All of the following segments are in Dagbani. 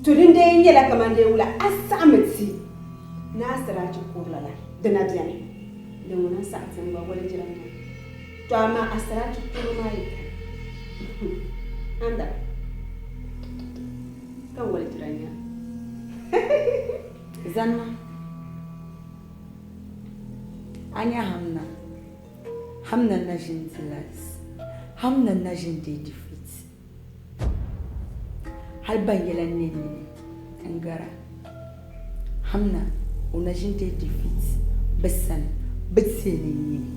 To din dee nyɛla kaman dee wula a saɣimi ti ni a siraachi kurila la, di na beni. Din ŋuna n-saɣi ti n gba walijira nya. To amaa a siraachi kurili maa yi kani, Andaba, ka n walijira nya. Zanima, a nya Hamna, Hamna na ʒi n-di lies, Hamna na ʒi n-deei defeat. Hali ban yɛla n ne nini n gara Hamna o na ʒini deei defeat bɛ sani bɛ teei ni n nyini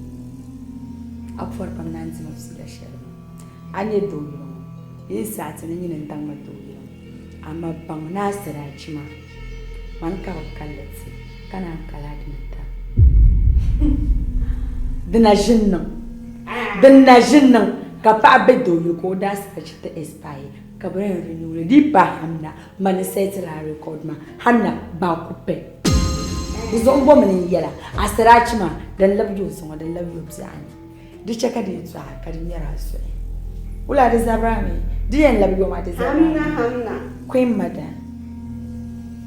a pɔri pam ni a ni ti ma fiila shɛli maa. A nyɛ doo yili ŋɔ yi saɣi ti ni nyini n-daŋ ma doo yili ŋɔ amaa baŋ ni a siraachi maa mani ka bɛ kalli ti ka naan kali a dini ta. Di na ʒi n-niŋ, di na ʒi n-niŋ ka paɣa be doo yili ka o daa sachi ti expire ka bɛ yɛn renew li. Di yi paai Hamna, mani set la record maa, Hamna baa ku pɛ. Di zuɣu m-bo mi ni n yɛla, a siraachi maa, din labi yo zuŋɔ, din labi yo biɛɣuni. Di chɛ ka di yɛtɔɣa ka di nyɛri a suhi. Wula di zabiri a mi? Di yɛn labi yo maa di zabiri a mi? Hamna, Hamna. Queen Mother.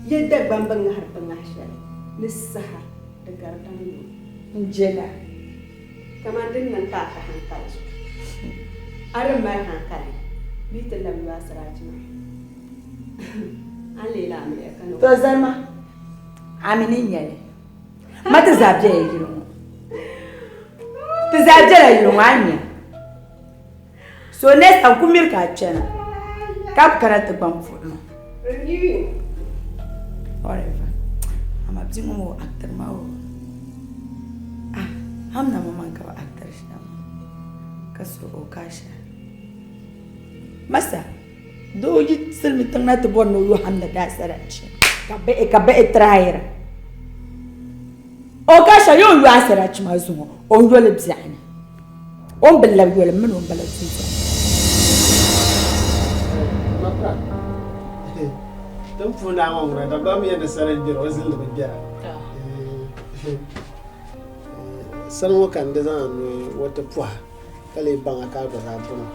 Yi Dagbaŋ bi ŋahiri bi ŋahi shɛli ni saha di gari daŋ yo. N je la. Kaman din niŋ ka a ka hankali zuɣu. A di mali hankali bɛ yi ti labi yo a siraachi maa, a ni leela amiliya ka ni o. To zalima, a mi ni nya li. Ma ti zaa bela yili ŋɔ. Ti zaa bela yili ŋɔ, a ni nya. So next time ku miri ka a kpɛna ka bi kana ti gbaŋ puhi ma. Whatever. Ama bia ŋɔ o actor maa o. Ah, Hamna ma man ka bi actor shɛm ka so o kasha. Masa, doo yi silimi tiŋ na ti bɔri ni o yo Hamna daasarachi ka bihi ka bihi tryira. O kasha yo yo asarachi maa zuŋɔ o ni yoli biɛɣuni. O ni bi labi yoli m mini o m-bala tuuta. Mapra, din puuni daa ŋɔ ŋuna Dagbaŋ mi yɛn ni sani n-gbɛra o zilindi bi gbɛra. Sani ŋɔ ka n di zaŋ a nui o ti pɔha ka lee baŋ a ka a gba zaa bɔŋɔ.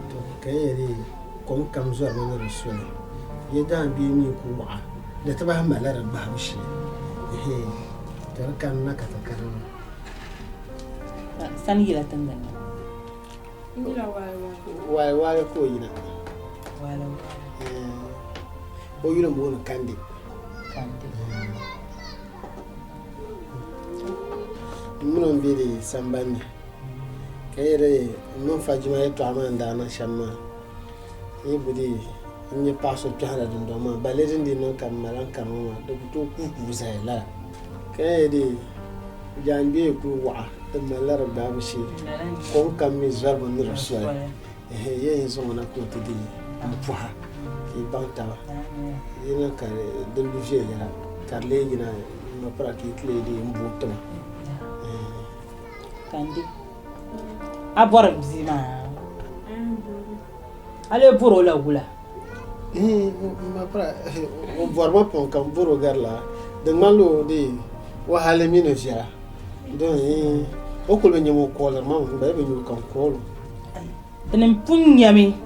To ka n yɛli kom kam zɔrimi ni di soli, yi dahin bia mi ku waɣa di ti bahi malila di gbahibu shee. To di kanna ka ti kanna. Sani yila tiŋgbani ni. N yila Waaliwaali. Waaliwaali ka o yina. Waaliwaali. O yuli m-booni Kandi. Kandi. M mini o m-be di sambani ni ka yɛli m mini Fajima yɛtɔɣa maa ni daa niŋ shɛm maa n yi bi di n nya paɣa so kpɛhila dundɔŋ maa balle din dii niŋ ka m ma lan kani ŋɔ maa di ku tooi kuui zaya lala ka yɛli Jaangbee kuli waɣa di malila di gbaabu shee kom kam mi zɔrimi ni di soli yi yɛn zaŋ o na ka o ti di m-pɔha ka yi baŋ taba yi niŋ ka di lu viɛnyɛla ka di lee yina m-mapira ka yi ti lee dii m-booi tima. Kandi, a bɔri m bia maa? A lee bɔri o la wula? M-mapira o bɔri ma pam ka m bɔri o gari lala. Di ŋmanila o dii o hali mi ni viɛla don o kuli bi nya ma o kooliri ma mi m gba yi bi nya o ka n kool o. Ti ni pun nyami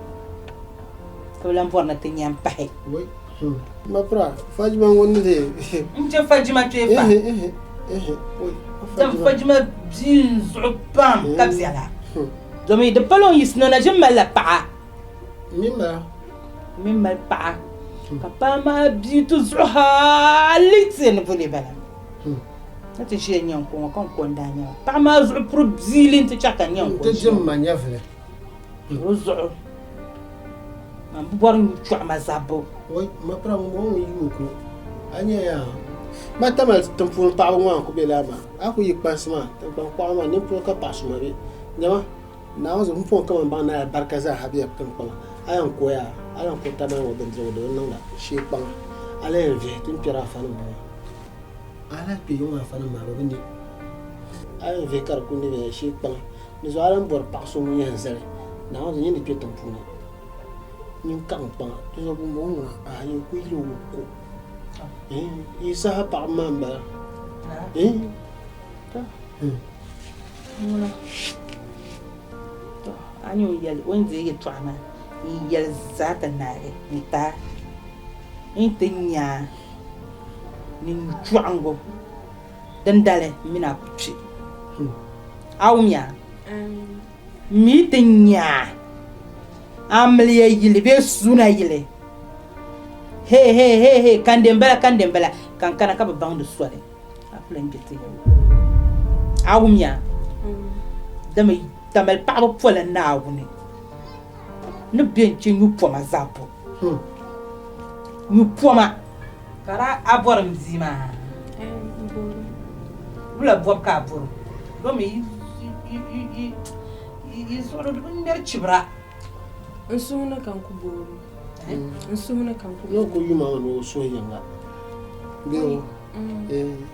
ka bi lan bɔri ni ti nya m-pahi. M-mapira Fajima ŋun ni dii. N chɛ Fajima kpee fa. Dam Fajima bia n zuɣu pam ka viɛla. Domi di pala o ni yiɣisi na o na ʒini malila paɣa. Mi mali paɣa ka paɣa maa bia ti zuɣu hali ti ni vuli bala. Na ti ʒiya nya n-ko ŋɔ ka n ko n-daa nya ba. Paɣa maa zuɣu puri biili nti chaɣ ka n nya n-ko ʒiya. O zuɣu man bi bɔri n chɔɣu ma zabbu. Wai, mapira ŋun bɔŋɔ ŋun yi o ko, a nya yaa? Ma Tamale tiŋpuuni paɣaba ŋɔ a ni ku be laa maa, a ku yi kpansi maa, tiŋkpaŋ kɔɣa maa, nini polo ka paɣa suma be. Nyama, Naawuni zuɣu m-pɔŋ kaman baŋ ni alibarika zaa ha bela tiŋkpaŋa. A yɛn ko yaa, a yɛn ko Tamale ŋɔ bindirigu di bi niŋda shee kpaŋa. A lahi yɛn vihi ti ni kpɛri afanim ŋɔ maa. A lahi kpe yiŋ afanim maa bɛ bi ne. A yɛn vihi ka di kuli ne bela shee kpaŋa. Di zuɣu a lahi bɔri paɣ so ŋun yɛn zali Naawuni zuɣu nyin di kpe tiŋ puuni nyin kaɣim kpaŋa. Di zuɣu bumbɔŋɔ ŋuna a yɛn ku yili o ko. Yi saha paɣaba maa m-bala. Ŋuna, to a ni o yɛli o ni deei yɛtɔɣa maa. N yɛli zaa ti naagi n-ti a. N ti nya a ni nyɔɣiŋgu dindali m mini a ku kpi. A wumya? M mi ti nya a amiliya yili bee suuna yili. Hee hee hee hee kande m-bala kande m-bala ka n kana ka bi baŋdi soli. A ku lan gbe ti yɛm. A wumya? Dama Tamali paɣaba pola Naawuni ni be n-chɛ nyupɔma zabbu. Nyupɔma! Ka daa a bɔri m bia maa? Wula bɔbu ka a bɔr o? Domi yi zuɣuri di bi ŋmɛri chibira. N suhu ni ka n ku boori o. N suhu ni ka n ku boori o. Ni o ku yuma ŋɔ ni o suhu yiŋga bee o?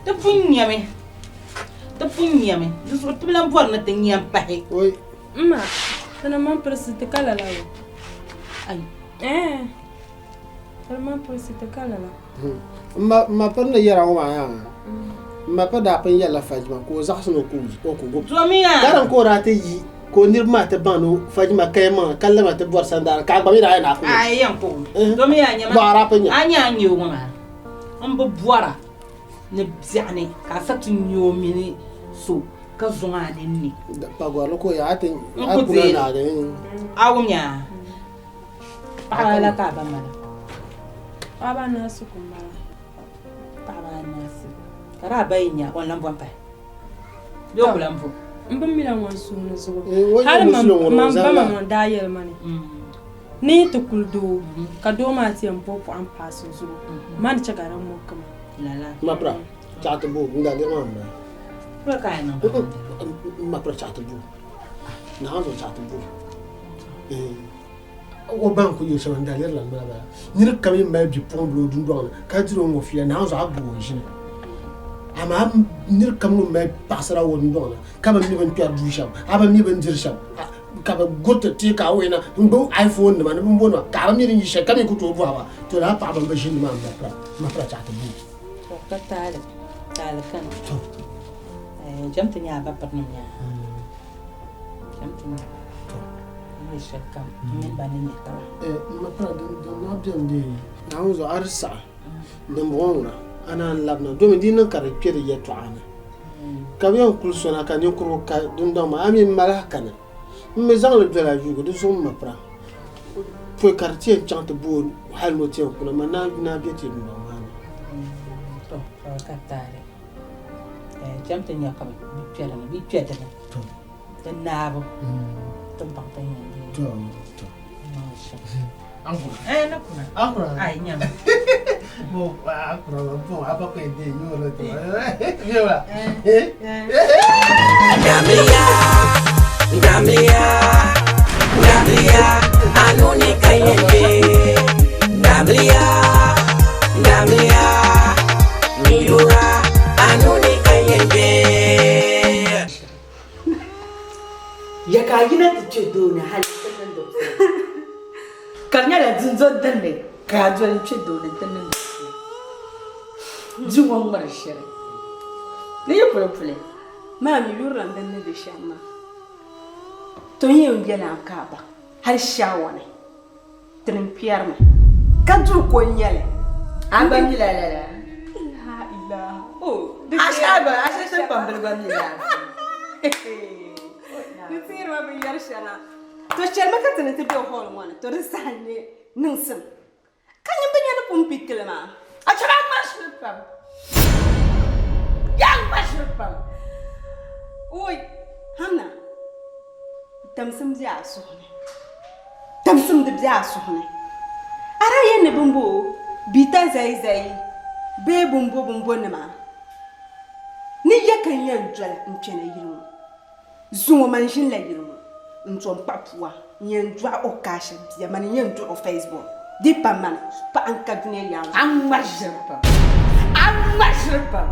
Ti pun nyami, ti pun nyami, di zuɣu ti bi lan bɔri ni ti nya m-pahi. Oi! M ma, ti ni maŋ pirisi ti ka lala o. Ai! Ɛɛn, ti ni maŋ pirisi ti ka lala. M ma piri ni yɛra ŋɔ maa yaa, m ma piri daa pun yɛlila Fajima ka o zaɣisi ni o ku gub. Zomiya! Ka din ka o daa ti yi ka o niriba maa ti baŋ ni Fajima kaya maŋa ka labina ti bɔri sandaani ka a gba mi daa yɛn ni a ku gub. Ai, yɛn ku gub. Zomiya nyama, Bɔ a daa pun nya. a nya a ni nya o ŋɔ maa? M bi bɔra ni biɛɣuni ka a sa ti nya o mini so ka zaŋ a ninni. Pagɔrili ka o ya a ti N a ku kuna deei li. naagi. A wumya? Paɣaba la ka a ba mali? Paɣaba anahi ku m-bala. Paɣaba anahi. Ka di a ba yi nya o ni lan bo m-pahi bee o ku lan bo? M bi mi la ŋɔ n suhu ni zuɣu. Eh, o Hali nyɛ musulin ŋuni o man ba zani ma la. ŋɔ daa yɛli ma ni ni yi ti kuli doo ka doo maa ti yɛn bo pɔhim paasi o zuɣu ma ni chɛ ka di mɔki ma. Lala. Mapira, chaɣ ti bo n daliri maa m-bala. Pula ka a yɛn niŋ maa? Mapira chaɣ ti bo. Naawuni zuɣu chaɣ ti bo. Eh, o ba n-kuli yuli shɛm n daliri la m-bala bala. Nir kam yi mali bipuɣimbila o dundɔŋ ni ka diri o ŋɔ fiila, Naawuni zuɣu a gbubi o n-ʒini. Amaa nir kam ŋun mali paɣisara o dundɔŋ ni ka bi mi bɛ ni kpɛri duu shɛm, a bi mi bɛ ni diri shɛm, ka bɛ guriti take away na n-gbubi iPhone nima ni bimbɔ nima ka a bi mi din yi shɛli ka mi ku tooi bɔhi ba, to lala paɣaba m-bi ʒini nimaani m-mapira, m-mapira chaɣ ti booi. To ka taali, taali kani. To. Cham ti nya a ba pirinim nya. Cham ti nya. To. N ni shɛli kam, m mini ba ni nya taba. M-mapira din na beni dee, Naawuni zuɣu a di saɣi dimbɔŋɔ ŋuna a naan labina domin di yi niŋ ka di kpe di yɛtɔɣa ni. Ka bɛ yɛn kuli sɔna ka ninkurugu ka dundɔŋ maa, a mi m mali a kani. M mi zaŋ li dola yuugi, di zuɣu m ma pira. Pɔi ka di ti yɛn chaŋ ti booi hali ni o ti yɛn kuna, man naan yu naan be ti dundɔŋ maa ni. To, ka bɛ ka taali. Cham ti nya ka bɛ kpe di ni, bɛ yi kpe di ni, di naabu, ti baŋ ti ni yɛn deei. To, to. Niŋ shɛm. Ankura. Eh, na kuna. Ankura. Ai, nyama. Bo, ankura ba bo, apa ko ende yo lo to. Yo la. Eh. Ndamlia, ndamlia, ndamlia, anuni kayembe. Ndamlia, ndamlia, niyura, anuni kayembe. Ya ka a yina ti kpe doo ni hali ti niŋdi puli. Ka di nyɛla dinzo dinni ka a doli n-kpe doo ni nti niŋdi puli. Di ŋɔ ŋmiri shiri. Di yi puli puli. Maa mi yurilim din ni be shɛm maa, to n yɛn yɛli a ka a baŋ hali shaawa ni ti ni kpɛrimi ka duri ko n-nyɛ li. A gba mi la lala? La ilaha oh, A shee gba, a shee tiŋkpambili gba mi lala. Di teeri ma binyɛr shɛŋa. To chɛlimi ka ti ni ti be hall ŋɔ ni, to di saha n-nyɛ niŋsim. Ka nyin bi nya ni pun pikki li maa? A chɛla a ŋma shiri pam. Yaa ŋma shiri pam. Oi, Hamna, damsim be a suhu ni. Damsim di be a suhu ni. A daa yɛn ni bimbo bita zayizay bee bimbo bimbo nima ni ya ka n yɛn doli n-kpɛna yili ŋɔ. Zuŋɔ man ʒinila yili ŋɔ n-tom kpuɣi pua n-yɛn dɔɣi o kaasha bia, mani n-yɛn dɔɣi o first born. Di pa mani, paɣa n-ka dunia yaa ŋɔ. A ŋma ʒiri pam, a ŋma ʒiri pam,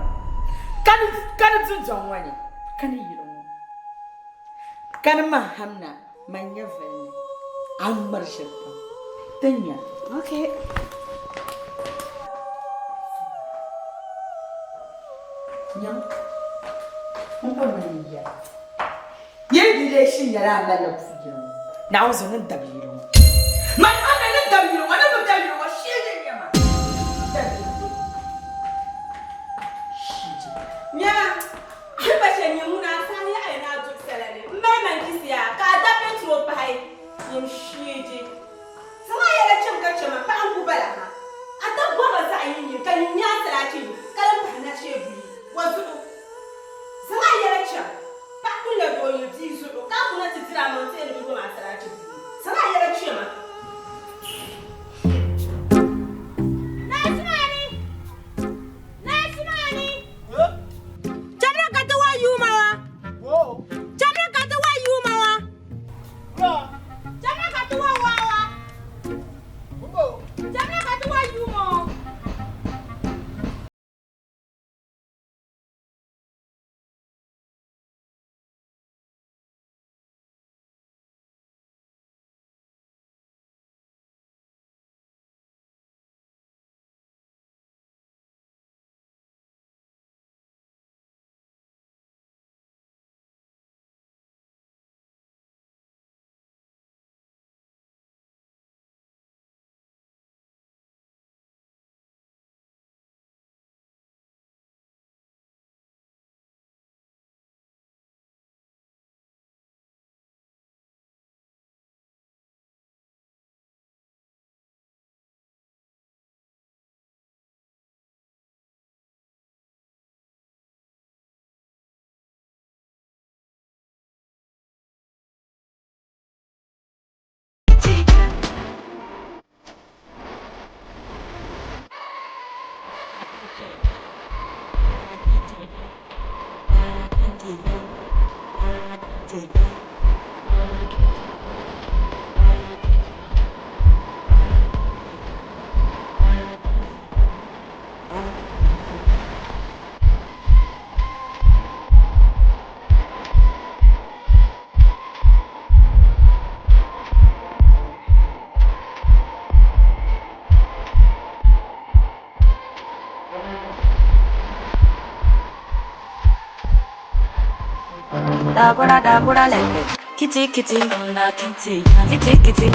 ka ni, ka ni dundɔŋ ŋɔ ni, ka ni yili ŋɔ, ka ni man hamna man nyɛvili ni, a ŋmari ʒiri pam. Ti nya. Okay. Nyaŋ, n bɔri mi ni n yɛli a, yi di lee shiri nyɛla a malila puu yili ŋɔ, Naawuni zuɣu ni dabi yili ŋɔ. Man Hamna ni dam yuli ŋɔ ni bi dam yuli ŋɔ shee ni nyɛ ma. Dam yuli. Nyama, di pa shɛli nyɛ ŋuna a saha yaɣi ni a duɣi sala ni m mali man kisiya ka a da petrol pahi nyam sheeje. Zaŋ a yɛla cham ka chɛ ma paɣa n-ku bala ha. A da bɔrila zaɣ yiniyini ka nyin nya a sala yi ka lan pahi nachee buyi wa zuɣu. Zaŋ a yɛla cham paɣa kulila doo yili bia zuɣu ka a kuna ti diri a maŋ ti yɛn ni bɛ bom a sala buyi. Zaŋ a yɛla chɛ ma. Naa Sumani! Naa Sumani! Chamina ka ti wa yuuma wa! Chamina ka ti wa yuuma wa! Chamina ka ti wa waa wa! Chamina ka ti wa yuuma o! Dabura dabura leke, kiti kiti na kiti, kiti kiti.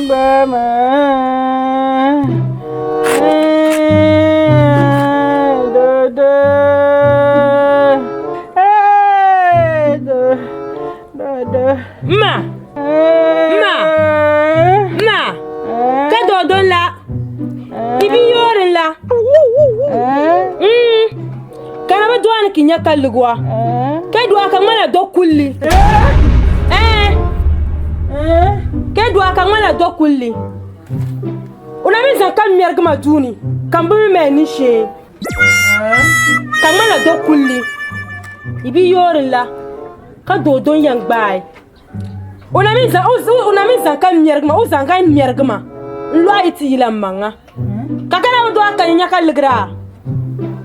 Ba maa. Dodo. Dodo. Ma. Ma. Ma. Ka dodo la. Ibi yoori la. Ka na bi dɔɔni ki nya ka ligwa. Ka dɔɔ ka ŋmana do kulli. Ka dɔɔ ka ŋmana do kulli. O na mi zaŋ ka ŋmɛrigi ma duu ni ka m bi mi mali ni shee. Ka ŋmana do kulli. Ibi yoori la ka doo don yɛn gbaai. O na mi zaŋ o na mi zaŋ ka ŋmɛrigi ma o zaŋ ka ŋmɛrigi ma n lɔhi yi ti yila m maŋa ka kana bi dɔɣi ka nya ka ligira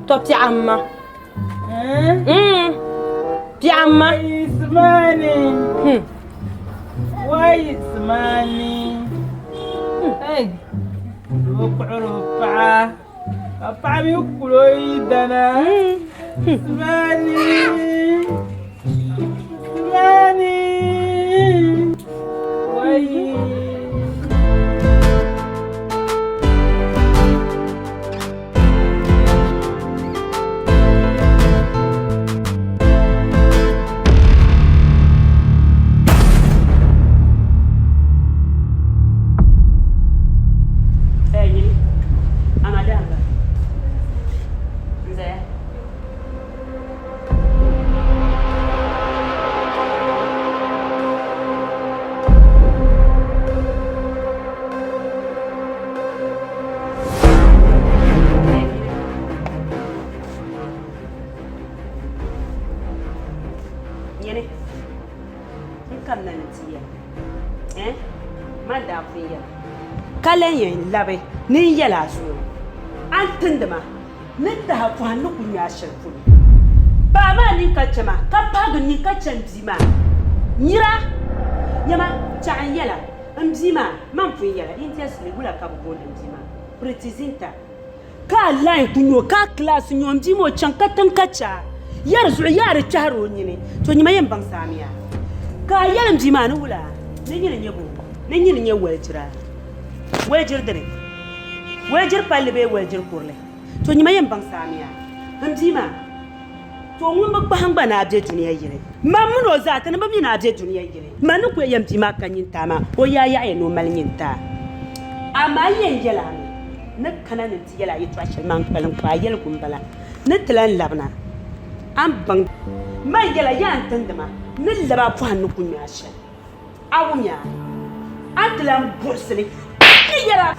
tɔ piɛɣu m ma piɛɣu m ma. Ismani. Wai Ismani. Hey. O kpuɣiri o paɣa ka paɣa mi kuli o yidana. Ismani. Ismani. Wai. Nyini n kamina ni ti yɛli eh man daa pun yɛli ka lan yɛn labi ni n yɛl a zuɣu a ni tindi ma ni taha pɔhim ni ku nya a shɛli polo. Paɣa maa nini ka chɛ ma, ka pahigi n nini ka chɛ m bia maa. Nira, Nyama, chaɣ n yɛla, m bia maa, man pun yɛla, India sili wula ka bɛ booni m bia maa? Priti Zinta. Ka a line ku nya o, ka a class nya o, m bia maa o chaŋ ka tiŋ ka chɛ a. Yɛri zuɣu yaa di kpɛhiri o nini. To nyima yɛn baŋ saamiya. Ka a yɛli m bia maa ni wula? Ni nyini n-nyɛ bo? Ni nyini n-nyɛ walijira? Walijiri dini? Walijiri palli bee walijiri kurili? To nyima yɛn baŋ saamiya. M bia maa, to ŋun bi kpahim gba ni a be dunia yili. Man min o zaa ti ni bi mi ni a be dunia yili. Man ni kuli yɛn bia maa ka nyintaa maa, o yaa yaɣiya ni o mali nyintaa. Amaa n yɛn yɛl a mi ni kana ni nti yɛl a yɛtɔɣ shɛli maa n-kpalim kpa a yɛligu m-bala ni ti lan labina. A ni baŋ man yɛla yaa n-tindi ma ni lab a pɔhim ni ku ŋme a shɛli. A wumya? A ni ti lan buɣisi li ni yɛl a.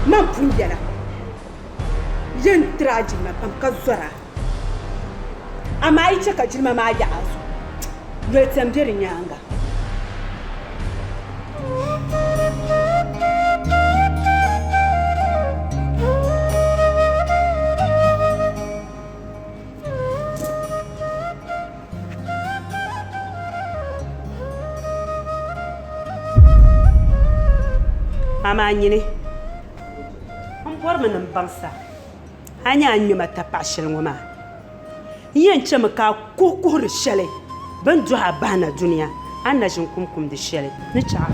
Man pun yɛla yɛn tiri a jilima pam ka zɔr a, amaa a yi chɛ ka jilima maa yaɣ a zuɣu, yolitɛm be di nyaaŋa. Amaa nyini, m bɔrimi ni m baŋ sa a ni a ŋme ma tapaɣ shɛli ŋɔ maa, n yɛn chɛmi ka a kuhi kuhiri shɛli bɛ ni dɔɣi a bahi na dunia, a ni na ʒini kumkumdi shɛli ni chaɣ a.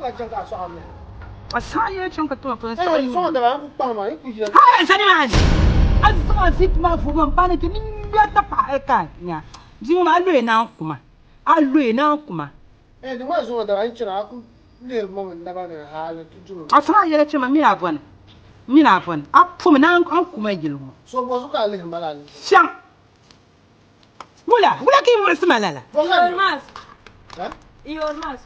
Bɔ ka chaŋ ka a sɔɣi mi? A saɣi yɛli chaŋ ka tuma pun Eh, saɣi sɔŋ daba, n ku kpahi ma, n ku ʒiya. Ha, zani maa ni. A zaŋ a zip maa vuui ma m-paai ni ti ni ŋmɛri ti paɣa hali ka a nya. Bia ŋɔ maa, a loya naan kuma. A loya naan kuma. Eh, di maa zuɣu daba, n chana, a ku lihiri ma mi naba ni hali ti duri. A saɣi yɛli chaŋ ma, m mini a bɔni. M mini a bɔni. A pumi ni a ni ku ma yili ŋɔ. So bɔ zuɣu ka a lihiri ma lala? Chaŋ. Wula? Wula ka yi muɣisi ma lala? Yormaz. Yormaz.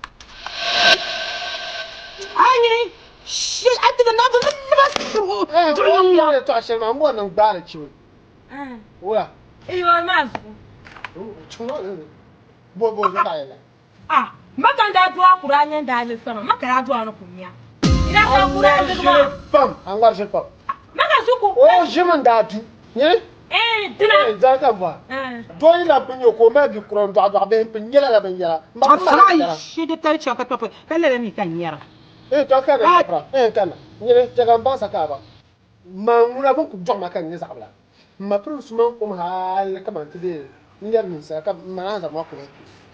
A nyini shɛli a ti na bi liba duɣu ŋɔ. Yɛltɔɣa shɛli maa n bɔri ni n gbaari chibi. Wula? Yormaz. Bo bo zuɣu ka a yɛli. Ah, ma ka n daa dɔɣi kura a nyɛ n daa li sama, ma ka daa dɔɣi ni kum nya. Di daa ka kura a digi maa. Pam, a ŋmari shili pam. Ma ka zuku. O ʒimi n daa du. Nyini? Eh, dina. Eh, zaa ka bɔha. Doo yi lahi pun nyɛ ka o mali bi kura n dɔɣi dɔɣi bihi n pun nyɛla la binyɛra. M ba pun mali binyɛra. Shi di tali chaŋ ka tɔpi ka lala mi ka n nyɛra. Eh, tɔ ka na pira. Eh, ka na. Nyini, chɛ ka n baŋ sa ka a baŋ. Man ŋuna bɛ ni ku dɔɣi ma ka n nyɛ zaɣibila. M ma piri suma n-kum hal kaman ti deei n lɛbi ninsala ka m ma naan zaŋ ma kuli.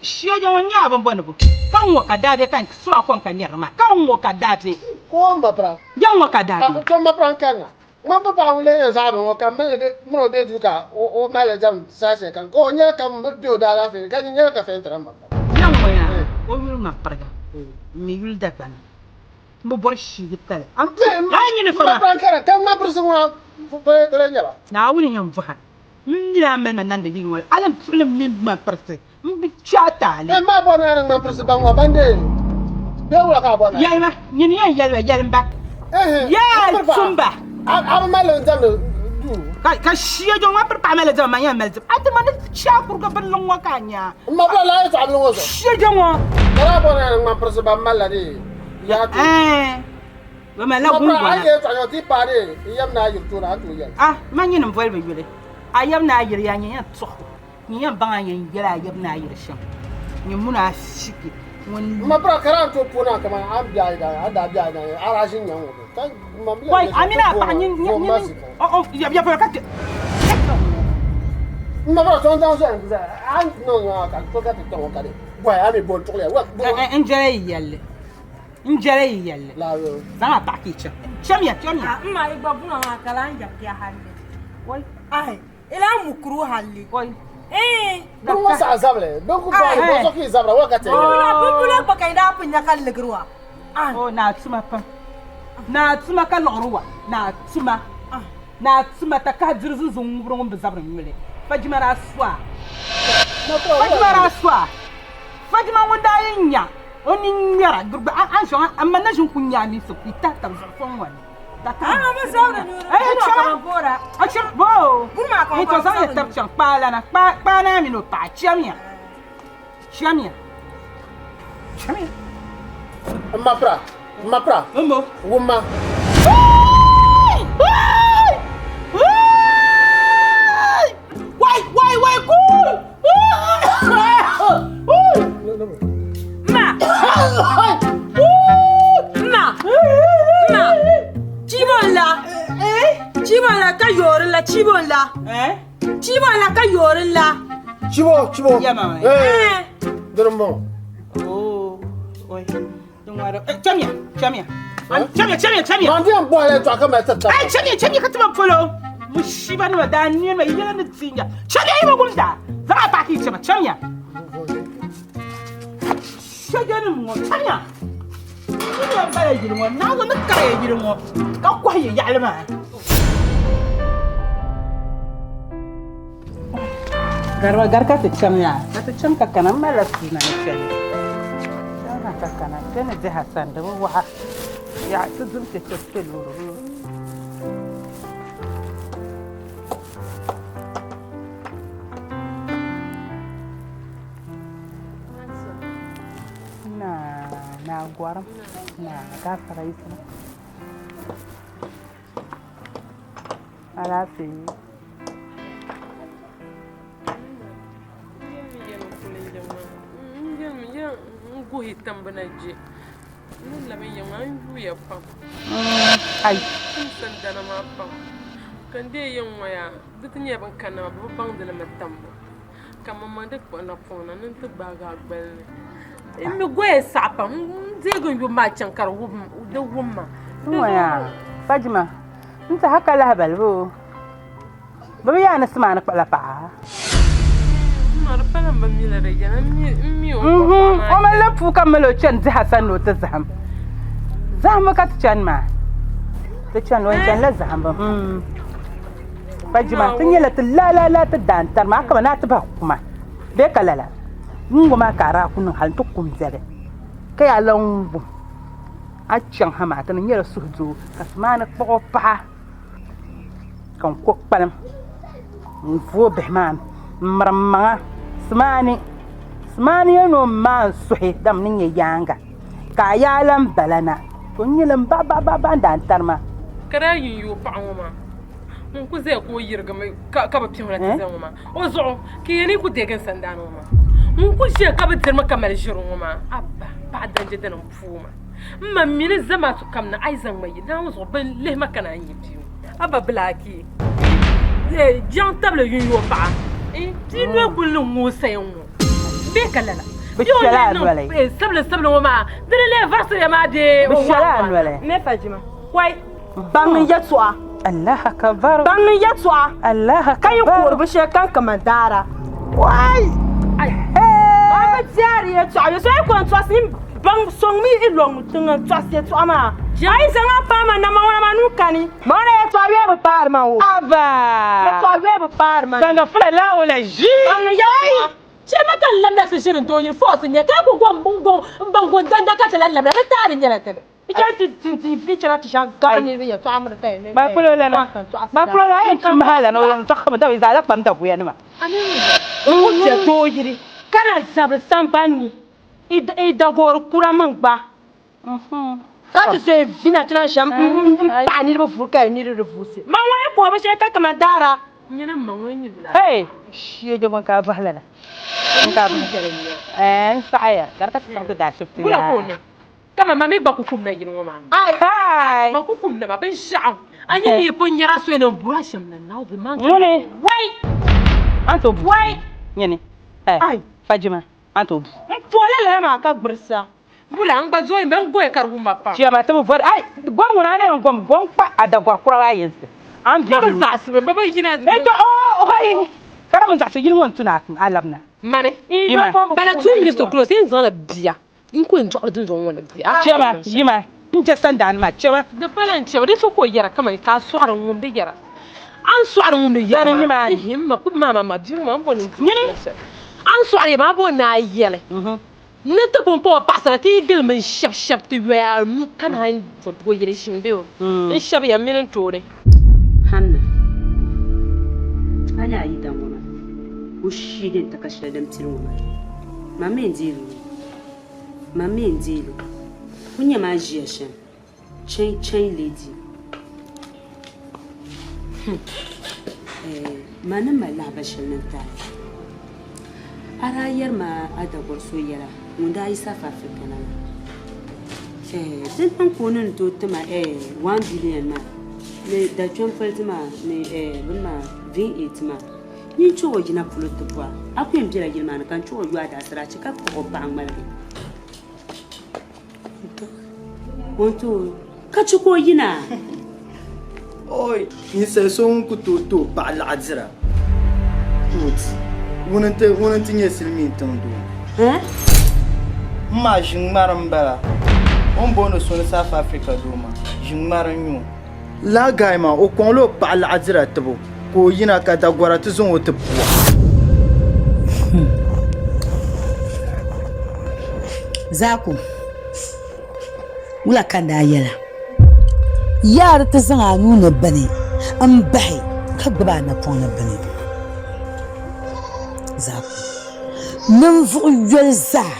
Shɛja ŋɔ nyɛ a bin bɔni bo? Ka n ŋɔ ka daa be ka n suma kom ka nɛri ma? Ka n ŋɔ ka daa be? Ka o ma pira. Ya ŋɔ ka daa be? Ka m ma pira n kanna. Ŋman bi paɣa ŋun lee yɛn zaɣi bini ŋɔ ka m mali di mini o be duu ka o mali diɛm saha shɛli kam ka o nyɛli ka m be o daalaafee ni ka nyɛli ka fɛntira m ma pira. Ya ŋɔ yaa o yuli ŋman piriga m mi yuli Dagbani. M bi bɔri shiigi tali. A yi nyini fama. Naawuni yɛn bɔha m mini a mali ma nandi yili ŋɔ a lan tuɣili m mini ŋmampirisi m bi kpe a taali. Yɛlima, nyini yɛn yɛli ba, yɛlim ba, Yaa tumba! Ka shia jɔ ŋmampiri paɣa mali diɛma, man yɛn mali diɛma. A ti ma ni chɛ a kurigu binliŋ ŋɔ ka a nya. Shia jɔ ŋɔ. Bɛ malila guŋgona. A ma nyini m-boli bɛ yuli. A yab ni a yiri yaa nyini yɛn tuɣi o. Nyini yɛn baŋ a yɛn yɛli a yab ni a yiri shɛm. Nyini muni a shiki ŋun. Wai, a mini a paɣa nyini ya polo ka ti. N jɛla yi yɛlli. N jɛla yi yɛlli. Zaŋ a paɣa ka yi chaŋ. Chamiya, chamiya. M ma yi gba buŋa maa ka lan yabigi halli. Oi. Ai, i lan mukuru halli. Oi. Eh. Bini ŋɔ saɣa zabili, bini ku baani bɔ so ka yi zabira wa ka ti. Bumbula, bumbula gba ka yi daa pun nya ka ligiri wa. Ai. O naa tuma pam. Naa tuma ka liɣiri wa. Naa tuma. Naa tuma takahi diri zunzuŋ ŋubiri ŋun bi zabiri nyuli. Fajima daa su a. Fajima daa su a. Fajima ŋun daa yi nya o ni ŋmɛra gbirigbi a a ʒiŋa a ma na ʒin ku nya a mini so ku tahi tab zuɣu fɔŋ ŋɔ ni. Ni to zaŋ ya tab chaŋ kpaa lana kpaa naa mini o paɣa chamiya chamiya chamiya. M ma pira m ma pira wumma. Wai wai wai kul! Ma! Ma! Ma! Chibon la! Chibon la ka yoori la chibon la! Chibon la ka yoori la! Chibo, chibo. Eh. Dini m-bɔŋɔ. Oh, oi. Chamiya, chamiya. Chamiya, chamiya, chamiya. Man diɛm bɔhili yɛltɔɣa ka mali tiri Ai, chamiya, chamiya ka tima polo. Mushiba nima daa nɛma yɛla ni tinya. Chamiya yi bi gumda. Zaŋ a paaki chama, chamiya. Shɛjɛnim ŋɔ, chamiya. Chamiya bala yili ŋɔ, naawuni ni kari ya yili ŋɔ ka kɔhi ya yaɣili maa. Gariba gari ka ti chaŋ yaa, ka ti chaŋ ka kana, m malila suuna ni chani. Chaŋ na ka kana, kpe ni dihi a sani di bi waɣa. Yaa ti duri cheche kpe loori ŋɔ. Naa, naa gɔrim, naa gaafara yisima. Alaafee. N guhi tambu na je n ni labi n yiŋ maa n yuuya pam Ai. N sandana maa pam ka n deei yiŋ ŋɔ yaa di ti nyɛla bin kanna maa bɛ bi baŋdi li mi tambu ka maŋmaŋ di kpuɣi napɔŋ na ni n ti gbaagi a gbali ni. N mi goya saɣi pam. N deegi n yubu maa chaŋ ka di wum ma. N-waya, Fajima, n tɛha ka lahibali bee? Bɛ bi yaa ni Simaani kpuɣila paɣa? M ma, di pala m bi mi la di yɛla. M mi o ni kpuɣi paɣa maa O malila puu ka mali o chani diha sani ni o ti zahim. Zahimbu ka ti chani maa. Ti chani o chanila zahimbu. Fajima, ti nyɛla ti lala ti daantari maa kama ni a ti bahi kuma bee ka lala. N ŋɔ maa ka a daa ku niŋ hali nti kum biɛli ka yaa lan wum a chaŋ ha maa ti ni nyɛla suhudoo ka Simaani kpuɣi o paɣa ka n ko kpalim n vooi bihi maa n miri m maŋa Simaani Simaani yɛn ni o maan suhi dama ni nyɛ yaaŋa ka a yaa lan bala na to n nyɛla m baɣa baɣa baɣa n daa tari ma. Ka daa yi n yooi paɣa ŋɔ maa ŋun ku zaya ka o yirigimi ka bi kpɛhila ti zaya ŋɔ maa o zuɣu ka yɛn ni ku deegi n sandaani ŋɔ maa ŋun ku ʒiya ka bi dirimi ka mali ʒiri ŋɔ maa abba paɣa danje dini n pooi ma m ma mi ni zamaatu kam ni a yi zaŋ ma yi Naawuni zuɣu bin lihi ma ka naan yi bia ŋɔ abba bilaaki jaŋ tabili yun yooi paɣa bia noli kuli ni ŋooi saya ŋɔ bee ka lala Bɛ shɛla a noli. Sabili sabili ŋɔ maa dini lee varisiriya maa bee Bɛ shɛla a noli. Ne Fajima, wai baŋ n yɛtɔɣa. Allah akabar. Baŋ n yɛtɔɣa. Allah akabar. Ka yi koori binshɛli kam kaman daara. Wai! A bi diɛri yɛtɔɣa yo so yi ko n-tɔɣisi n baŋ sɔŋmi i lɔŋ tiŋa n-tɔɣisi yɛtɔɣa maa. A yi zaŋ a paai ma na ma ŋuna maa nuu kani. Ma ŋuna yɛtɔɣa yoya bi paari ma o. Aba! Yɛtɔɣa yoya bi paari ma. Sanga fula la o la ʒi. Baŋ n yɛtɔɣa. Chɛ ma ka n lamda ti ʒiri n-tooi yini fɔɔsi nya ka ku gom n baŋ gom danda ka ti lan labina di taali nyɛla tini. Ba kpolo lana, ba kpolo lana, a yɛn tum ha lana o yɛn tɔɣimi da bɛ zaa la kpam daguya nima. N ku chɛ tooi yiri ka na zabiri sambani ni i dagoori kura mini gba ka ti so yi vina ti na shɛm m-paɣi niriba vuri ka yi niriba di vuusi. Ma ŋɔ yi puhi binshɛli ka kaman daara. Hey! Shee di bɔŋ ka a bɔhi lala. N ka n saɣiya ka di ka ti chaŋ ti daa shifti yaa. Kama ma mi gba ku kumda yini ŋɔ maa. Ai! Ma ku kumda maa binshɛɣu. A nya ni yi pun nyɛra so ni bɔra shɛm la now the man. Ŋuni? Wai! A ni tooi bu. Wai! Nyini. Ai! Fajima, a ni tooi bu. M puhila lala maa ka gburisa. Bula n gba zooi m goya ka di wumma pam. Chiama ti bi bɔri ai gom ŋuna a ni yɛn gom gom kpa a dagɔri kura maa yinsi. A ni Ba bi zaɣisi mi ba bi yina. E to o hai ka di bi zaɣisi yili ŋɔ n tuna a labina. Mani. Bala 2 minutes to close n zaŋla bia N ku yɛn dɔɣiri dundɔŋ ŋɔ ni bia. Chɛma, yima, n je sandaani maa, chɛma. Di pala n chɛma, di so ka o yɛra kaman ka a sɔɣiri ŋ-ŋumdi yɛra. A ni sɔɣiri ŋ-ŋumdi yɛra maa, ihi m ma kpubi ma ma bia ŋɔ maa m bo ni n di la shɛli. A ni sɔɣiri yɛra maa, a bo ni a yɛli ni ti pumpɔŋɔ paɣisara ti yi gili mi n-shɛbi shɛbi ti yoya a nuu ka naan o yili ʒim bee o n shɛbi ya mini n tooni. Hanna, a nya a yidan ŋɔ maa, o shii din ti ka shɛli din pili ŋɔ maa, man mi n-deei li o. Man mi n-deei li. Ku nya ma a ʒiya shɛm, chain chain lady. Hmm. Eh, ma ni mali lahabali shɛli ni n-ti a. A daa yɛri ma a dagɔri so yɛla ŋun daa yi South Africa na la. Eh, din niŋ ka o ni ni tooi ti ma eh, 1 billion maa ni dachɔmpoliti maa ni eh, bini maa V8 maa. Nyin chuɣu yina polo ti bɔra, a ku yɛn bela yili maa ni ka n chuɣu yo a daasirachi ka kpuɣ o paɣa ŋmaligi. O ni tooi ka chɛ ka o yina? Oi! Ninsal so ŋun ku tooi ti o paɣa laɣa dira ka o di, ŋuni nti nyɛ silimiin tiŋ doo. M ma ʒiŋmari m-bala. O ni booni so ni South Africa doo maa, ʒiŋmari n-nyɛ o. Lala guy maa o kɔŋla o paɣa laɣa dira tibu ka o yina ka dagɔra ti zaŋ o ti pua. Zaaku, wula ka n daa yɛla? Yaa di ti zaŋ a nuu ni bini m-bahi ka gbubi a napɔŋ ni bini. Zaaku, ninvuɣ yoli zaa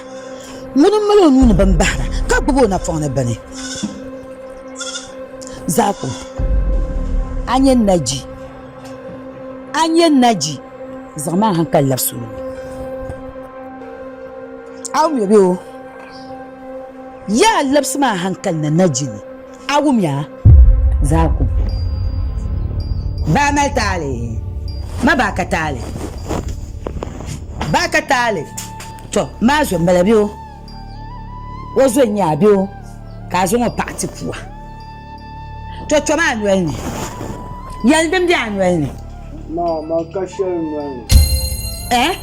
ŋuni m-mali o nuu ni bini bahira ka gbubi o napɔŋ ni bini. Zaaku, a nyɛ naji, a nyɛ naji, zaŋmi a hankali labisi o ni. A wumya bee o? Yaa labisi ma a hankali na naji ni, a wumya? Zaaku, baa mali taali, ma baa ka taali, baa ka taali, tɔ maa zo m-bala bee o? O zo n-nyɛ a bee o ka a zaŋ o paɣa ti pua. To tom a noli ni. Yɛli din be a noli ni. Ma, man ka shɛli noli ni. Eh?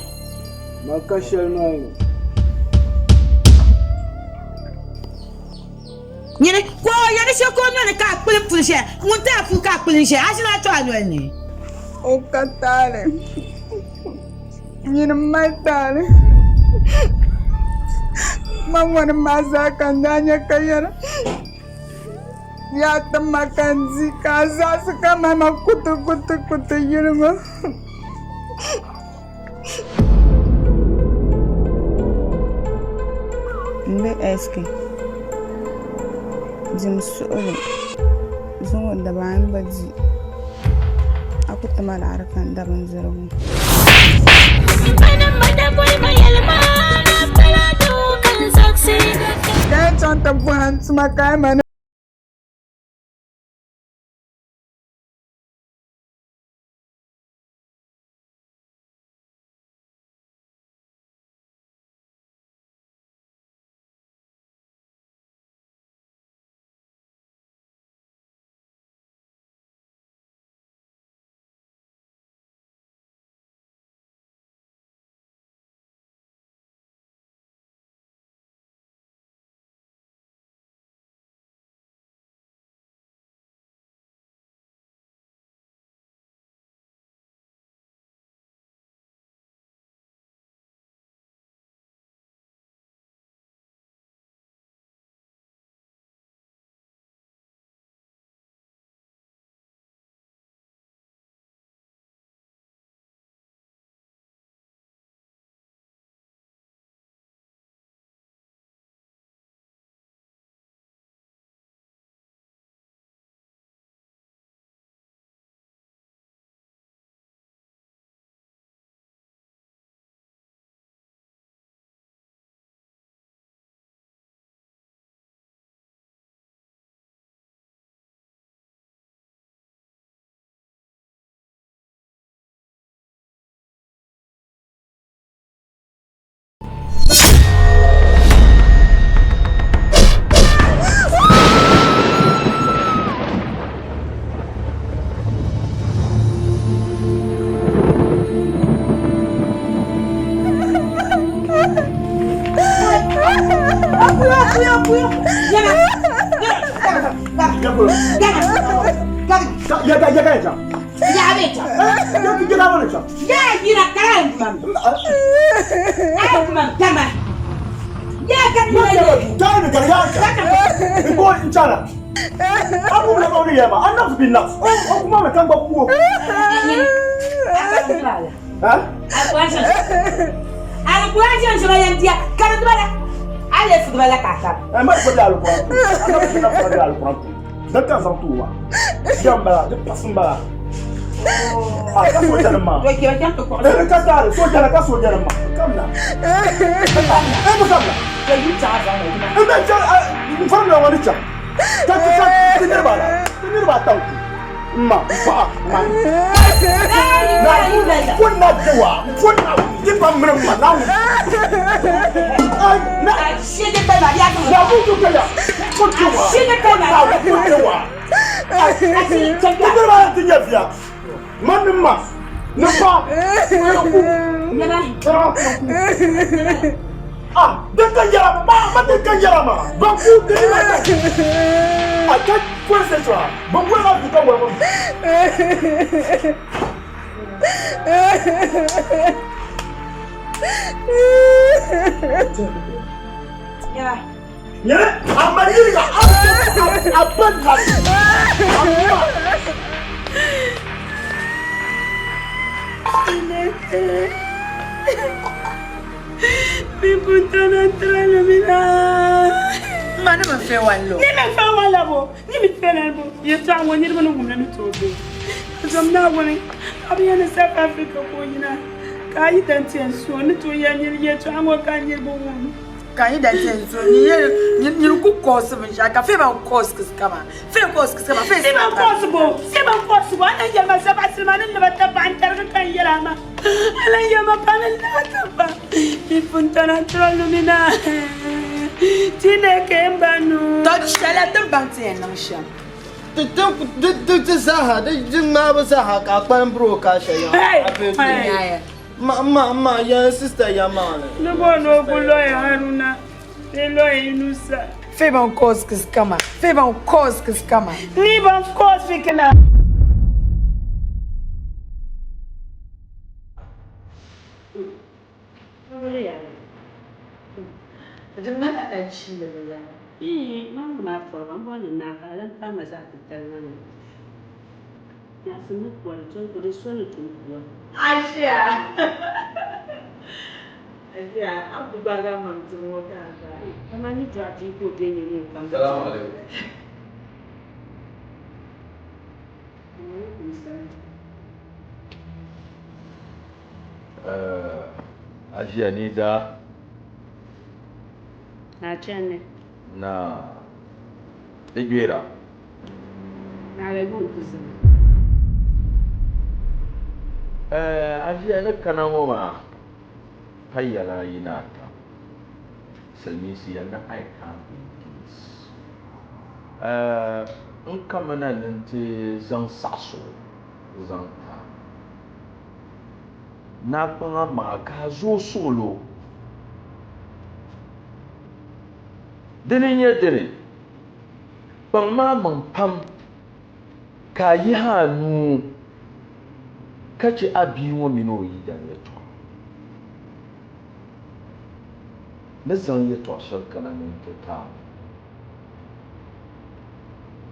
Man ka shɛli noli ni. Nyini, ka o yɛli shɛli ka o noli ni ka a kpulim puli shɛli, ŋun ti a puu ka a kpulim shɛli, a ʒini a to a noli ni. O ka taali. Nyini m-mali taali. Ma ŋɔnim maa zaa ka n daa nya ka yɛra, Yaa ti ma ka n di, ka a zaɣisi ka mali ma kuti kuti yili ŋɔ. M be SK dim suɣuli zuŋɔ dabaa n gba di a ku ti ma laɣiri ka n da bindirigu. Ka yi chaŋ ti bɔhi n tuma ka yi ma ni. Chineke mbanụ. Tɔ shɛli ti baŋ ti yɛn niŋ shɛm. Ti ti ti zaaha di di ŋmaabu zaaha ka a kpalim biri o ka a shɛli Hey! Ma ma ma yan sista ya maŋli. Ni bo ni o ku loya Haruna bee loya Yunusa. Feban cause kiskama. Feban cause kiskama. Ni ban cause fikina. Salamu alaikum. A ʒiya ni daa. Na chani. Na di gbera. Na le gun kuzini. A ʒiya ni kana ŋɔ maa pa yɛla yi ni ata. Silimiinsi yɛli ni I come in peace. N kamina ni n ti zaŋ saɣisigu zaŋ ti a. Ni a kpaŋ a maŋa ka a zooi suɣilo. Dini n-nyɛ dini, kpaŋm a maŋ pam ka a yihi a nuu ka chɛ a bia ŋɔ mini o yidana yɛtɔɣa. Ni zaŋ yɛtɔɣ shɛli kana ni n-ti ti a.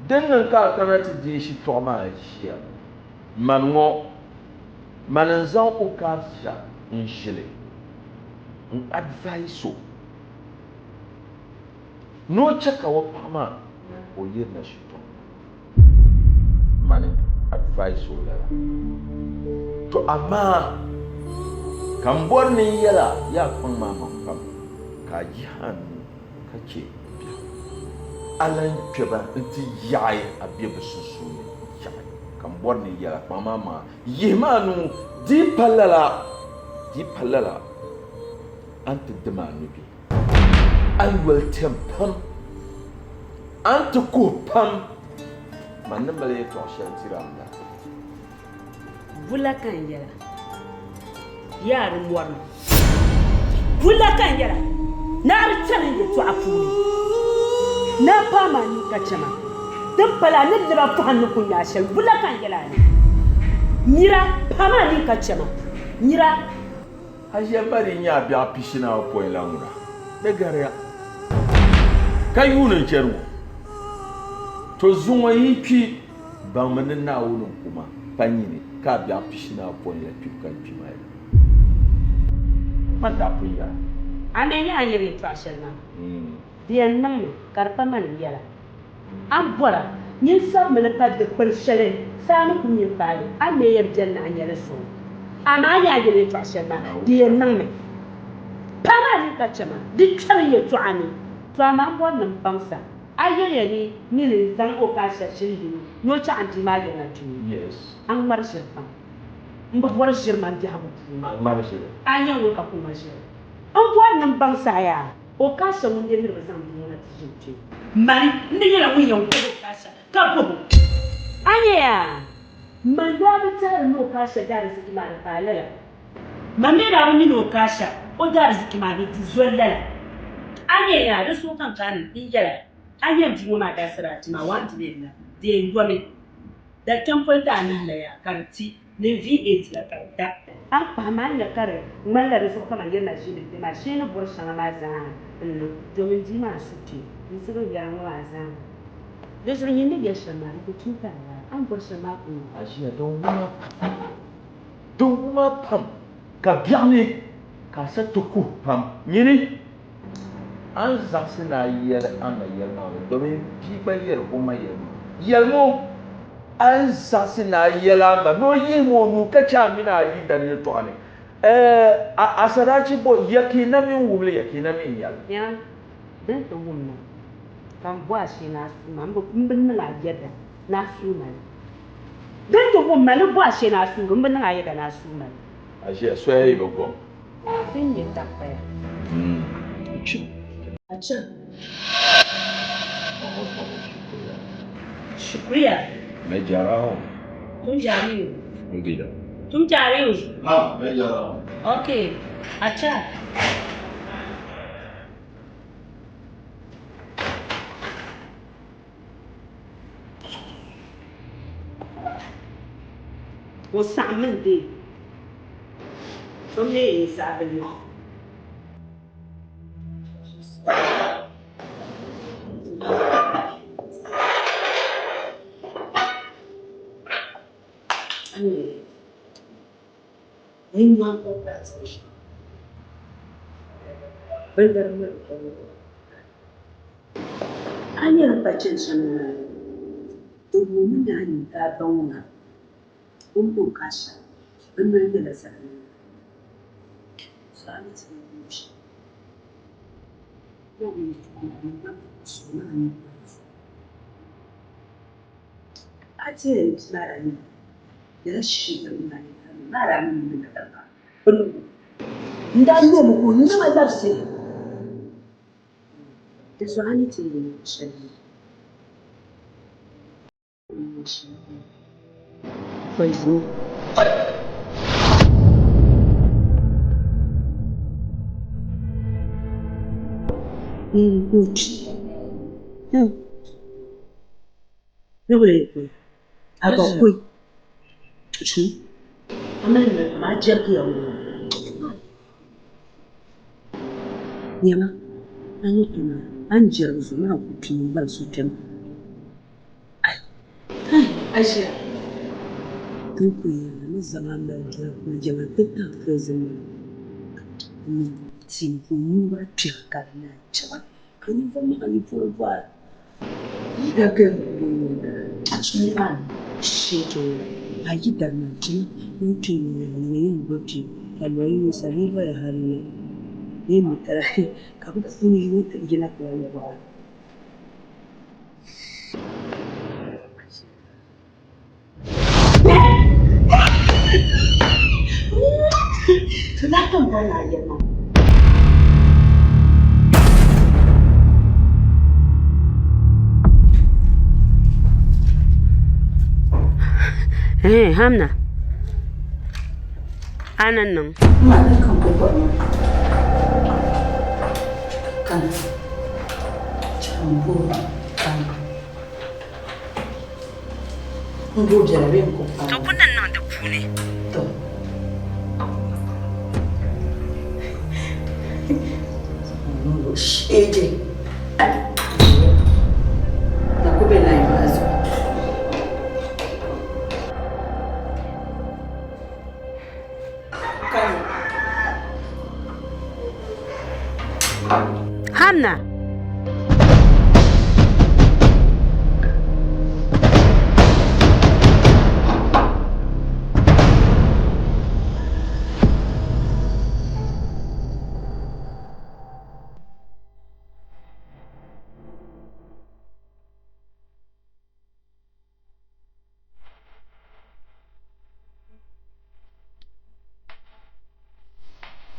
Din niŋ ka a kana ti deei shitɔɣu maa ʒiya, mani ŋɔ, mani n-zaŋ Okasha n-ʒili n-advise o ni o chɛ ka o paɣa maa ka o yirina shitɔɣu ni. Mani advise o lala. To amaa ka m bɔri ni n yɛl a yaa kpaŋ maa maŋ pam ka a yihi a nuu ka chɛ biɛhigu. A lan kpe ba nti yaɣi a be bɛ sunsuuni yaɣi. Ka m bɔri ni n yɛl a kpaŋ maa maŋa, yihim a nuu, di yi pa lala, di yi pa lala, a ni ti dim a nubihi. A ni yoli tɛm pam, a ni ti kuhi pam. Man ni mali yɛtɔɣ shɛli tiri a m-bala. Bula ka n yɛla, yaa di mɔri mi. Bula ka n yɛla, naa di chani n yɛtɔɣa puuni. Naa paai ma nini ka chɛ ma, din pala a ni lab a pɔhim ni ku nya a shɛli. Bula ka n yɛla a ni, nira paai ma nini ka chɛ ma, nira. A ʒiɛm ba di nya a biɛɣu pishinaawopɔin la ŋuna, di gariya ka yuuni n-chani ŋɔ. To zuŋɔ yi kpi. Baŋmi ni Naawuni n-ku ma, pa nyini ka a biɛɣu pishinaapɔin la kpibu ka n kpi maa ya. Man daa pun yɛra. A mi nya a ni yɛli yɛtɔɣ shɛli maa, di yɛn niŋmi ka di pa mani yɛla. A ni bɔra, nyin sabimi li pa dikpini shɛli saa ni ku mi m-paai li, a ni mi yɛn beni ni a nya li zuɣu. Amaa a nya a ni yɛli yɛtɔɣ shɛli maa, di yɛn niŋmi pa maa ni ka chɛ ma, di kpɛri n yɛtɔɣa ni. To amaa m bɔri ni m baŋ sa. A yɛliya ni nini n-zaŋ o ka a shɛri ʒini yino ni o chaɣ n bia maa yirina kpe ŋɔ. A ŋmari ʒiri pam. M bi bɔri ʒiri man biɛhigu puuni. A nyɛ ŋun ka ku ŋma ʒiri. M bɔri ni m baŋ saha yaa o ka a shɛri ŋun nyɛ niriba zaŋ bia ŋɔ na ti ʒini kpe. Mani, n di nyɛla ŋun yɛn gbubi o ka a shɛri ka bɔh o. A nya yaa, man daa bi tɛhiri ni o ka a shɛri daariziki maa di paai lala. Man mi daa bi mi ni o ka shɛm o daariziki maa ni di zoli lala. A nya yaa, di suhu kam ka n yɛla, a nya m bia ŋɔ maa daasiraati maa waan ti leei la, di yɛn yomi. Da kpɛm poli daa nihi la yaa ka di ti ni V8 la ka di da. A ni kpahi ma, a ni nya ka di ŋmanila di zuɣu kaman yirina ʒiini kpe maa shee ni bɔri shɛŋa maa zaa n-niŋ, domin bia maa su kpe n-sigi n yɛla ŋɔ maa zaa. Di zuɣu nyin ni yɛli shɛm maa, di ku tuui ka di yaa. A ni bɔri shɛm maa ku niŋ. A ʒiya din wuma pam. Di wuma pam ka biɛɣuni ka a sa ti kuhi pam. Nyini a ni zaɣisi ni a yɛli a ma yɛlimaŋli domin bia gba yɛri o ma yɛlimaŋli. Yɛlim o a ni zaɣisi ni a yɛli a ma ni o yihim o nuu ka chɛ a mini a yidana yɛtɔɣa ni. Ɛɛ, a sadaachi bɔ ya ka yi na mi n-wum li, ya ka yi na mi n-nya li. Nya, din ti wum ma, ka m bɔh a shee ni a suui ma, m bi niŋ a yɛda ni a suui ma li. Din ti wum ma ni bɔh a shee ni a suui m bi niŋ a yɛda ni a suui ma li. A ʒiya soya yi bi gom. Din nyɛ dakpaya. N kpimi. अच्छा बहुत बहुत शुक्रिया। शुक्रिया। मैं जा रहा हूँ। तुम जा रही हो? जी। तुम जा रही हो? हाँ, मैं जा रहा हूँ। ओके, अच्छा। O saɣimmi n-deei o mi n-saɣi bɛ ni. A nyɛla pachɛn shɛŋa din wuhimi ni a ni daa baŋ ŋa o ni booni ka shɛli bɛ noli nyɛla zaɣ yini. So a ni ti yɛn niŋ shɛm, A ti yɛn ti maa daa nyɛla shii maa daa mi N daa nyɛ mi ka o nima labisi. Di zuɣu a ni ti yɛn niŋ shɛli Poison. Nyama, a ni kpɛma a ni jɛrigi zuɣu maa ku kpi m-bari so kpɛm. Aʒia, n ku yɛli ni zaŋ a mali jɛrigu jɛma nti tahi poison maa ni ti ka o nuu kpɛri ka di naan chɛba ka ninvuɣ maŋa yi bɔri bɔra. Eh, Hamna. Ana niŋ. To ku ni niŋ di puuni. Hamna.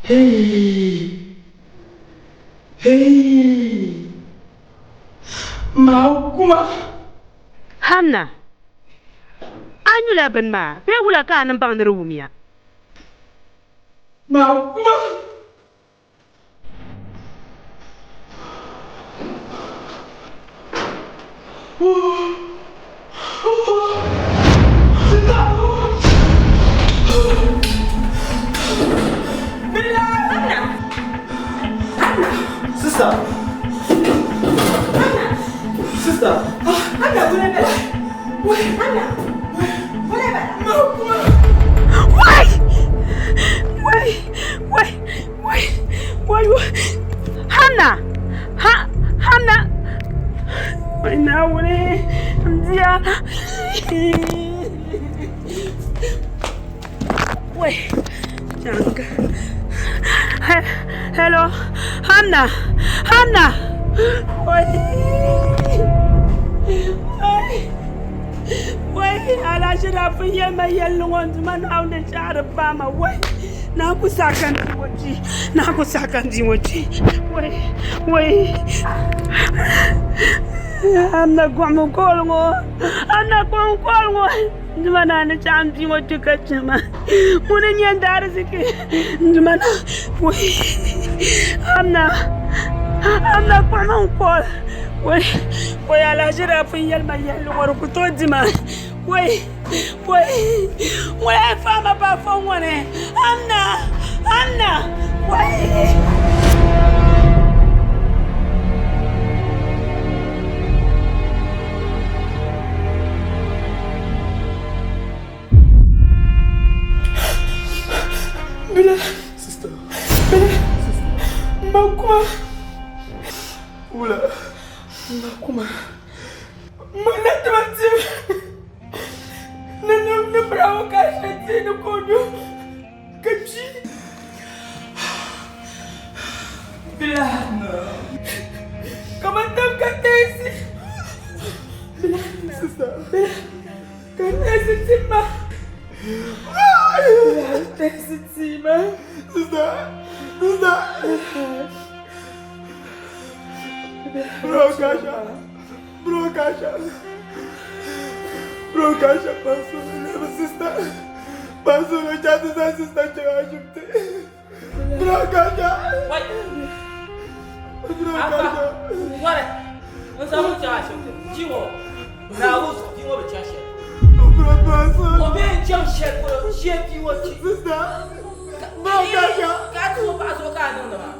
Hey! Hey! Maakuma! Hamna, a nyula bini maa bee wula ka a ni baŋ ni di wumya? Maakuma! Sister! Sister! Wai! Wai! Wai! Wai! Wai! Hamna! Ha! Hamna! Wai Naawuni! N bia! Wai! Janga! Hello! Hamna! Hamna! Wai! Wai! Wai! Alaashira pun yɛli ma yɛlli ŋɔ n Duuma Naawuni shɛhiri paai ma. Wai! Naa ku saɣi ka n bia ŋɔ kpi. Naa ku saɣi ka n bia ŋɔ kpi. Wai, wai. Amina gɔɣimi gooli ŋɔ. Amina gɔɣimi gooli ŋɔ. N Duuma naa ni chaɣ m bia ŋɔ kpi ka chɛ ma. Ŋuni n-nyɛ n daariziki. N Duuma naa, wai. Amina, Amina gɔɣimi n-gooli. Wai, wai alahichi daa pun yɛli ma yɛlli ŋɔ di ku tooi di ma. Wai, wai, wai a faama pa fo ŋɔ ni. Amina, Amina, wai. Bila. Sister. Bila. Ma kuma. Wula. Ma kuma. Mana tuma ti ni ni ni bravo ka shɛ ti ni ko du ka kpi. Bila. Kaman tam ka teesi. Bila. Sister. Bila. Ka teesi ti ma. Bila teesi ti ma. Sister. Sister. Bro kasha. Bro kasha. Bro kasha paso na sister. Paso na chati sa sister chaga shukte. Bro kasha. Wai. Bro kasha. Ware. N sa mu chaga shukte. Jiwo. Na wu jiwo be chaga Bro paso. O be chaŋ shɛli polo shee bia ŋɔ kpi. Sister. Bro kasha. Ka a tuhi paɣa so ka a niŋdi maa.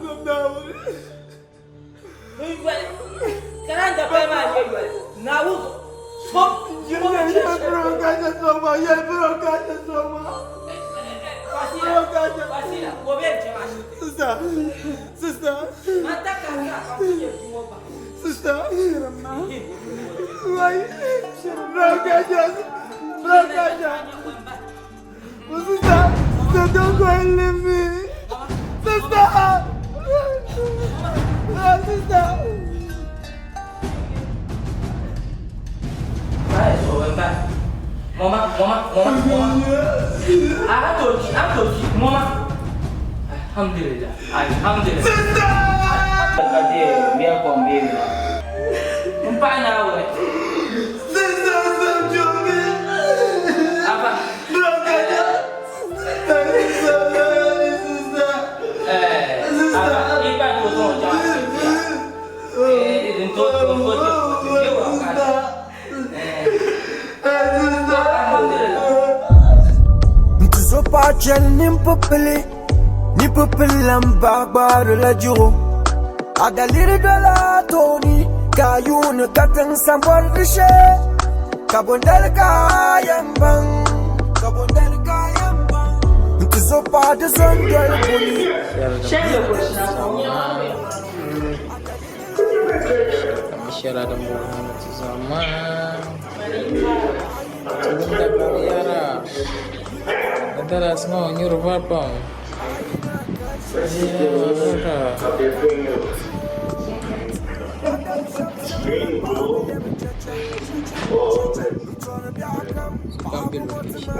N yoli ka naan dabaya maa nyɛ yoli Naawuni so Bro kasha soma. Yeah, bro kasha soma. Bro kasha. Wasila, o be chaŋ ashibiti. Sister. Sister. Man ta ka ka ka ku nyɛ bia ŋɔ bahi. Sister. Why? Bro kasha. Bro kasha. Sister. Sister, don't go and leave me. Sister. Ah, sister. Bahi so n bahi. Moma, moma, moma, moma. A to chi, a to chi, moma. Alhamdulillah, alhamdulillah. Sister! Ka je biya kom baby ma. N paɣa Naawuni. Sister, stop joking. Afa. Bro kasha. Sister, sister. Eh, afa, i ba to zo chaŋ ashibiti ya. Eh, n to n to je wa ka. Eh. Alhamdulillah. Nti zo paɣa chɛli nimpipili nimpipili lan baɣa la jiɣu a daliri dola tooni ka a yuuni katiŋ sa bɔri di shee ka bondali ka a yɛn baŋ ka bondali ka a yɛn baŋ nti zo paɣa di zo n-doli kuni. Shɛla din bɔŋɔ ni ti zaŋ maa ti wumda bari yara ni dalas ŋɔ nyuri vapam Sokam be location.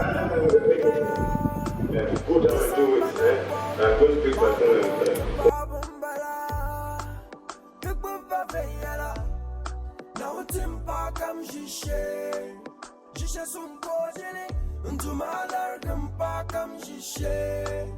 Ʒishee sun ka o jini n-tuma larigim paai kam ʒishee.